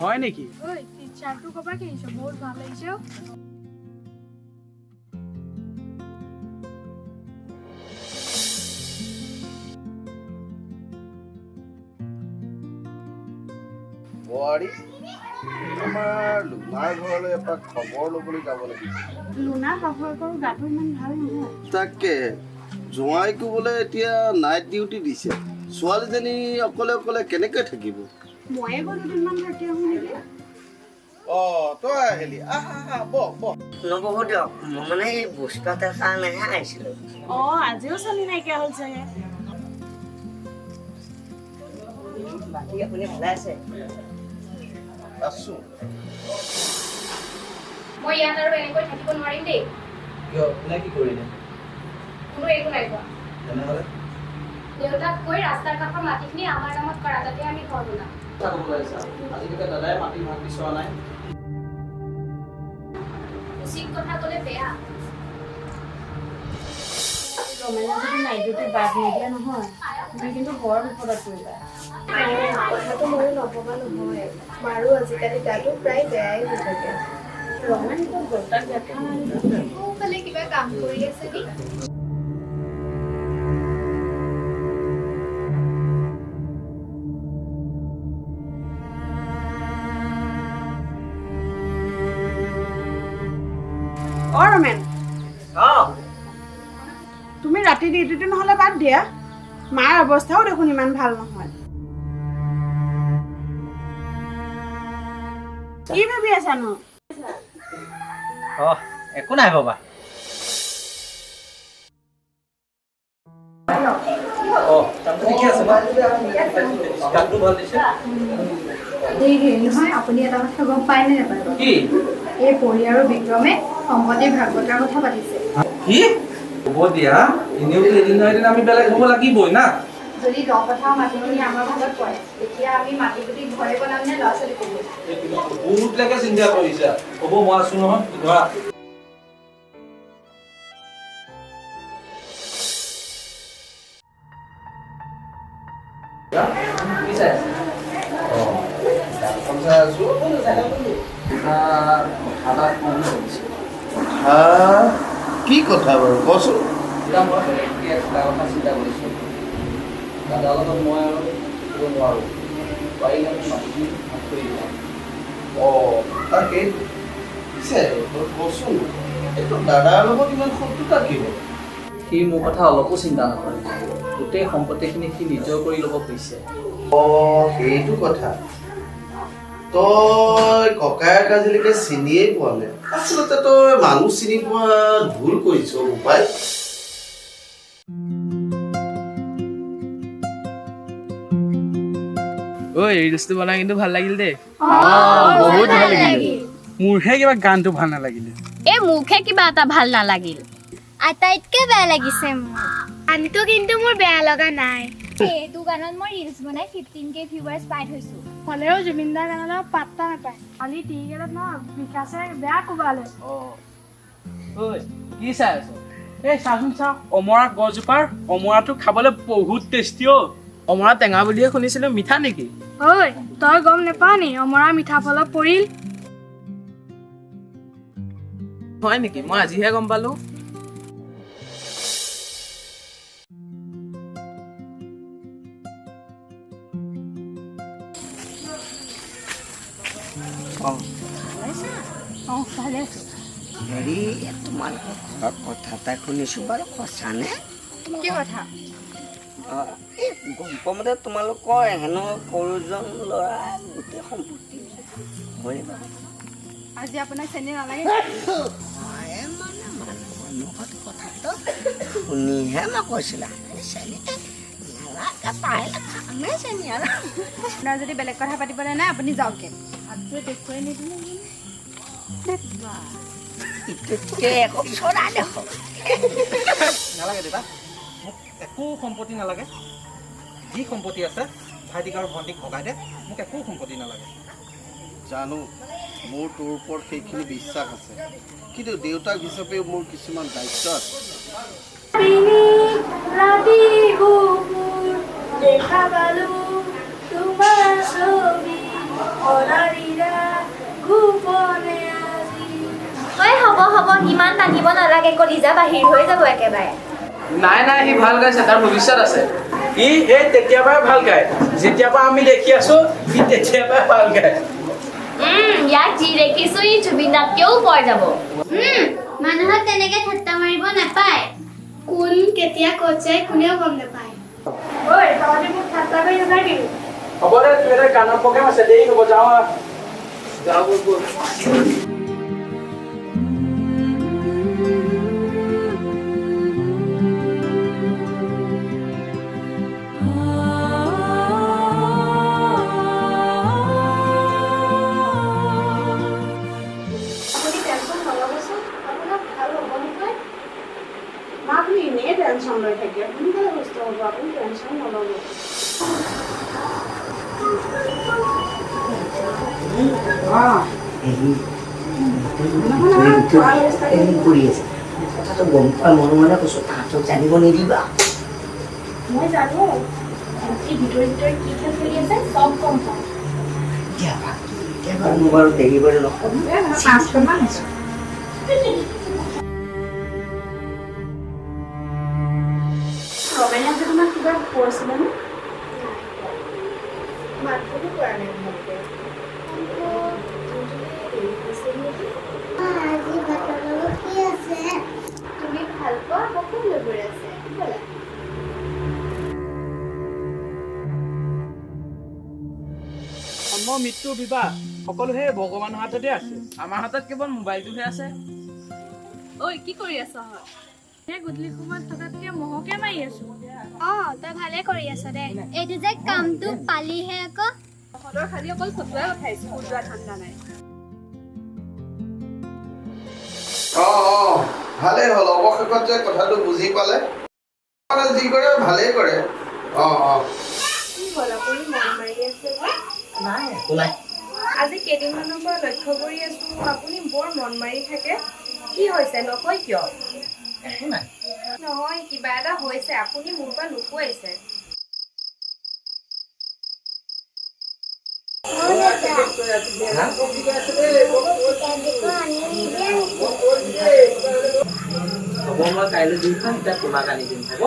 হয় নেকি? বোৱাৰী, আমাৰ লোনাৰ ঘৰলৈ এপাক খবৰ ল'বলৈ যাব লাগিছিল। লোনা শাহুৱেকৰ গাটো ইমান ভাল নহয়। তাকে, জোঁৱাইকো বোলে এতিয়া নাইট ডিউটি দিছে। ছোৱালীজনী অকলে অকলে কেনেকৈ থাকিব? ময়ে গৈ দুদিনমান থাকি আহোঁ নেকি? অ, তই আহিলি, আহ আহ, বহ বহ। নবহ দিয়ক, মই মানে এই বস্তু এটাৰ কাৰণেহে আহিছিলোঁ। অ, আজিও ছোৱালী নাইকিয়া হ'ল চাগে। বাকী আপুনি ভালে আছে? আছো। মই ইয়াত আৰু এনেকৈ থাকিব নোৱাৰিম দেই। কিয়, কোনে কি কৰিলে? কোনো একো নাই কোৱা। তেনেহ'লে? দেউতাক কৈ ৰাস্তাৰ কাষৰ মাটিখিনি আমাৰ নামত কৰা, যাতে আমি ঘৰ বনাম। কথা ক'ব লাগিছা, আজিলৈকে দাদাই মাটি ভাগ বিচৰা নাই। উচিত কথা ক'লে বেয়া। ৰমেনে যদি নাইট ডিউটি বাদ নিদিয়া নহয়, তুমি কিন্তু বৰ বিপদত পৰিবা। কথাটো ময়ো নভবা নহয়, মাৰো আজিকালি গাটো প্ৰায় বেয়াই হৈ থাকে। ৰমেন ক'ত গ'ল? তাক দেখা নাই। সোঁফালে কিবা কাম কৰি আছে নি? অ ৰমেন, তুমি ৰাতি ডিউটিটো নহ'লে বাদ দিয়া। মাৰ অৱস্থাও দেখোন ইমান ভাল নহয়। কি ভাবি আছানো? অ, একো নাই ভবা। অ, কামটো ঠিকে আছে ন? গানটো ভাল দিছে। এই হেৰি নহয়, আপুনি এটা কথা গম পায় নে নাপায়? কি? এই পৰি আৰু বিক্ৰমে সম্পত্তিৰ ভাগ বতৰাৰ কথা পাতিছে। কি হ'ব দিয়া, এনেওতো এদিন নহয় এদিন আমি বেলেগ হ'ব লাগিবই না। যদি 10 কঠা মাটিখিনি আমাৰ ভাগত পৰে, তেতিয়া আমি মাটি কুটি ঘৰে বনাম নে ল'ৰা ছোৱালী পঢ়িম? এই তুমি বহুতলৈকে চিন্তা কৰিছা। হ'ব, মই আছো নহয়, ধৰা। কি চাই আছা? অ, কিতাপখন চাই আছো। কথা এটা কওঁ বুলি ভাবিছোঁ। কথা? কি কথা বাৰু, কচোন। এতিয়া মই বেলেগকৈ এটা কথা চিন্তা কৰিছোঁ। দাদাৰ লগত মই আৰু থাকিব নোৱাৰোঁ। পাৰিলে মোক মাটিখিনি ভাগ কৰি দিয়া। অ, তাকেই। পিছে তই কচোন, এইটো দাদাৰ লগত ইমান শত্ৰুতা কি হ'ল? সি মোৰ কথা অলপো চিন্তা নকৰে। গোটেই সম্পত্তিখিনি সি নিজৰ কৰি ল'ব খুজিছে। অ, সেইটো কথা। তই ককায়েক আজিলৈকে চিনিয়েই পোৱা নাই। আচলতে তই মানুহ চিনি পোৱা ভুল কৰিছ বোপাই। ঐ, ৰিলচটো বনাই কিন্তু ভাল লাগিল দেই। বহুত ভাল লাগিল। মোৰহে কিবা গানটো ভাল নালাগিলে। এই মোকহে কিবা এটা ভাল নালাগিল। আটাইতকৈ বেয়া লাগিছে মোৰ গানটো, কিন্তু মোৰ বেয়া লগা নাই। এইটো গানত মই ৰিলচ বনাই 15K viewers পাই থৈছো। হ'লেও জুবিন দাৰ গানৰ পাত্তা নাপায়। কালি টিকেটত ন বিকাশে বেয়া কোবালে। অ ঐ, কি চাই আছ? এই চাচোন চা, অমৰা গছজোপাৰ অমৰাটো খাবলৈ বহুত টেষ্টি অ'। অমৰা টেঙা বুলিহে শুনিছিলো, মিঠা নেকি? ঐ, তই গম নাপাৱ নি? অমৰা মিঠা ফলত পৰিল। হয় নেকি? মই আজিহে গম পালো। অঁ, ভালে আছোঁ। হেৰি, তোমালোকৰ ঘৰত কথা এটা শুনিছোঁ বাৰু, সঁচানে? কি কথা? অঁ, এই গম পোৱা মতে তোমালোকৰ হেনো সৰুজন ল'ৰা গোটেই সম্পত্তি হয়নে বাৰু? আজি আপোনাক চেনি নালাগে। হয়, মানে মানুহৰ মুখত কথাটো শুনিহে মই কৈছিলা। চেনি নালাগে, পাৰিলে খামেই চেনি আৰু। আপোনাৰ যদি বেলেগ কথা পাতিবলৈ নাই, আপুনি যাওকগে। হাতটোৱে দেখুৱাই নিদিলে। ইটোতকৈ একো চৰা দেখোন। নালাগে দেউতা। মোক একো সম্পত্তি নালাগে। যি সম্পত্তি আছে ভাইটিক আৰু ভণ্টিক ভগাই দে, মোক একো সম্পত্তি নালাগে। জানো মোৰ তোৰ ওপৰত সেইখিনি বিশ্বাস আছে, কিন্তু দেউতাক হিচাপেও মোৰ কিছুমান দায়িত্ব আছে। হ'ব হ'ব, ইমান টানিব নালাগে, কলিজা বাহিৰ হৈ যাব একেবাৰে। নাই নাই, সি ভাল গাইছে, তাৰ ভৱিষ্যত আছে। ই সেই তেতিয়াৰ পৰাই ভাল গায়, যেতিয়াৰ পৰা আমি দেখি আছো সি তেতিয়াৰ পৰাই ভাল গায়। ইয়াক যি দেখিছো ই জুবিন দাতকেও ওপৰ যাব। মানুহক তেনেকে ঠাট্টা মাৰিব নাপায়। কোন কেতিয়া ক'ত যায় কোনেও গম নাপায়। ঐ তহঁতি মোক ঠাট্টা কৰি নাথাকিবি। হ'ব দে, তোৰ এটা গানৰ প্ৰগ্ৰেম আছে, দেৰি হ'ব, যাওঁ। যাওঁ ব'ল। আপুনি টেনশ্যন নল'বচোন, আপোনাৰ ভাল হ'ব নহয়। মা আপুনি এনেই টেনশ্যন লৈ থাকে, সোনকালে সুস্থ হ'ব, আপুনি টেনশ্যন নল'ব। কৰি আছে কথাটো গম পোৱা, মনে মনে কৈছোঁ, তাহাঁতক জানিব নিদিবা। মই জানো ভণ্টি ভিতৰি ভিতৰি কি খেল খেলি আছে চব গম পাওঁ। এতিয়া বাকী এতিয়া বাৰু মই বাৰু দেৰি বাৰু নকওঁ। 5মান আছে। ৰমেনে আজি তোমাক কিবা কৈছিলেনে? মাত বোলো কৰা নাই ভালকে। দেৰি হৈছিল নেকি? আজি ভাতৰ লগত কি আছে? তুমি ভাল পোৱা সকলোবোৰ আছে, ব'লা। জন্ম মৃত্যু বিবাহ সকলো সেই ভগৱানৰ হাততে আছে। আমাৰ হাতত কেৱল মোবাইলটোহে আছে। ঐ কি কৰি আছ হয়? এই গধূলি সময়ত থকাতকে মহকে মাৰি আছো। অ তই ভালে কৰি আছ দে। এইটো যে কামটো পালিহে আকৌ। তহঁতৰ খালি অকল ফটোৱাই উঠাইছো, যোৱা ঠাণ্ডা নাই। অঁ অঁ, ভালেই হ'ল, অৱশেষত যে কথাটো বুজি পালে। মানে যি কৰে ভালেই কৰে। অঁ অঁ। কি হ'ল, আপুনি মন মাৰি আছে যে? নাই একো নাই। আজি কেইদিনমানৰ পৰা লক্ষ্য কৰি আছো আপুনি বৰ মন মাৰি থাকে। কি হৈছে নকয় কিয়? একো নাই। নহয়, কিবা এটা হৈছে, আপুনি মোৰ পৰা লুকুৱাইছে। হ'ব, মই কাইলৈ দিম খাম, এতিয়া তোমাক আনি দিম, হ'ব?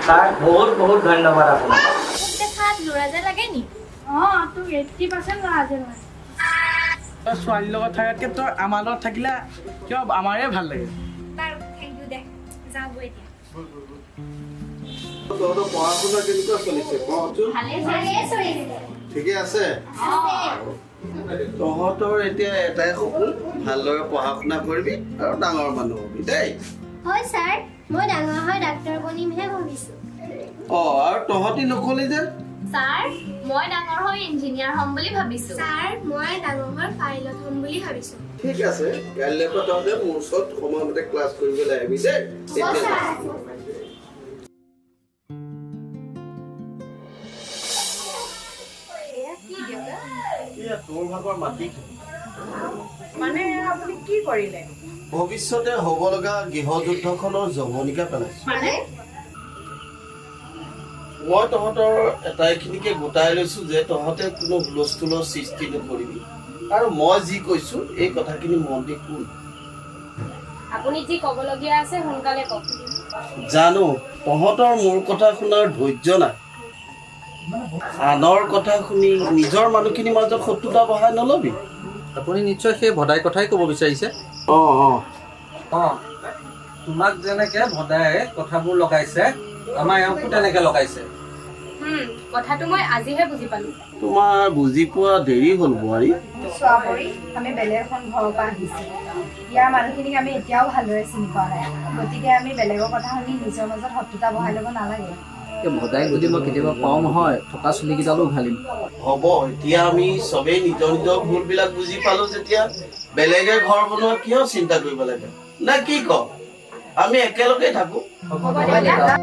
ছাৰ, বহুত বহুত ধন্যবাদ আপোনাক। মোক দেখাত ল'ৰা যে লাগে নি? অঁ, তোক 80% ল'ৰা যেন লাগে। তই ছোৱালীৰ লগত থকাতকৈ তই আমাৰ লগত থাকিলে কিয় আমাৰে ভাল লাগে। বাৰু, thank U দে, যাওঁগৈ এতিয়া। তহঁতৰ পঢ়া শুনা কেনেকুৱা চলিছে কচোন? ভালেই চলিছে। ঠিকে আছে। তহঁতৰ এতিয়া এটাই সপোন, ভালদৰে পঢ়া শুনা কৰিবি আৰু ডাঙৰ মানুহ হবি দেই। হয় ছাৰ, মই ডাঙৰ হৈ ডাক্তৰ বনিমহে ভাবিছো। অঁ, আৰু তহঁতি নকলি যে? ছাৰ, মই ডাঙৰ হৈ ইঞ্জিনিয়াৰ হ'ম বুলি ভাবিছো। ছাৰ, মই ডাঙৰ হৈ পাইলট হ'ম বুলি ভাবিছো। ঠিক আছে, কাইলৈৰ পৰা তহঁতে মোৰ ওচৰত সময়মতে ক্লাছ কৰিবলৈ আহিবি দেই। হ'ব ছাৰ। এয়া তোৰ ভাগৰ মাটিখিনি। মানে আপুনি কি কৰিলে? ভৱিষ্যতে হ'ব লগা গৃহযুদ্ধখনৰ জৱনিকা পেলাইছো। মানে? মই তহঁতৰ এটাইখিনিকে গোটাই লৈছো যে তহঁতে কোনো হুলস্থুলৰ সৃষ্টি নকৰিবি, আৰু মই যি কৈছো এই কথাখিনি মন দি শুন। আপুনি যি ক'বলগীয়া আছে সোনকালে কওক। জানো তহঁতৰ মোৰ কথা শুনাৰ ধৈৰ্য নাই। আনৰ কথা শুনি নিজৰ মানুহখিনিৰ মাজত শত্ৰুতা বঢ়াই নলবি। আপুনি নিশ্চয় সেই ভদাই কথাই ক'ব বিচাৰিছে। অঁ অঁ। অঁ, তোমাক যেনেকে ভদায়ে কথাবোৰ লগাইছে, আমাৰ এওঁকো তেনেকে লগাইছে। কথাটো মই আজিহে বুজি পালো। তোমাৰ বুজি পোৱা দেৰি হ'ল বোৱাৰী। চোৱা পৰি, আমি বেলেগ এখন ঘৰৰ পৰা আহিছো। ইয়াৰ মানুহখিনিক আমি এতিয়াও ভালদৰে চিনি পোৱা নাই, গতিকে আমি বেলেগৰ কথা শুনি নিজৰ মাজত শত্ৰুতা বঢ়াই ল'ব নালাগে। এই ভদাইক যদি মই কেতিয়াবা পাওঁ নহয়, থকা চুলিকেইডালো উঘালিম। হ'ব, এতিয়া আমি চবেই নিজৰ নিজৰ ভুলবিলাক বুজি পালো যেতিয়া বেলেগে ঘৰ বনোৱা কিয় চিন্তা কৰিব লাগে, নে কি ক? আমি একেলগে থাকো। হ'ব দেউতা।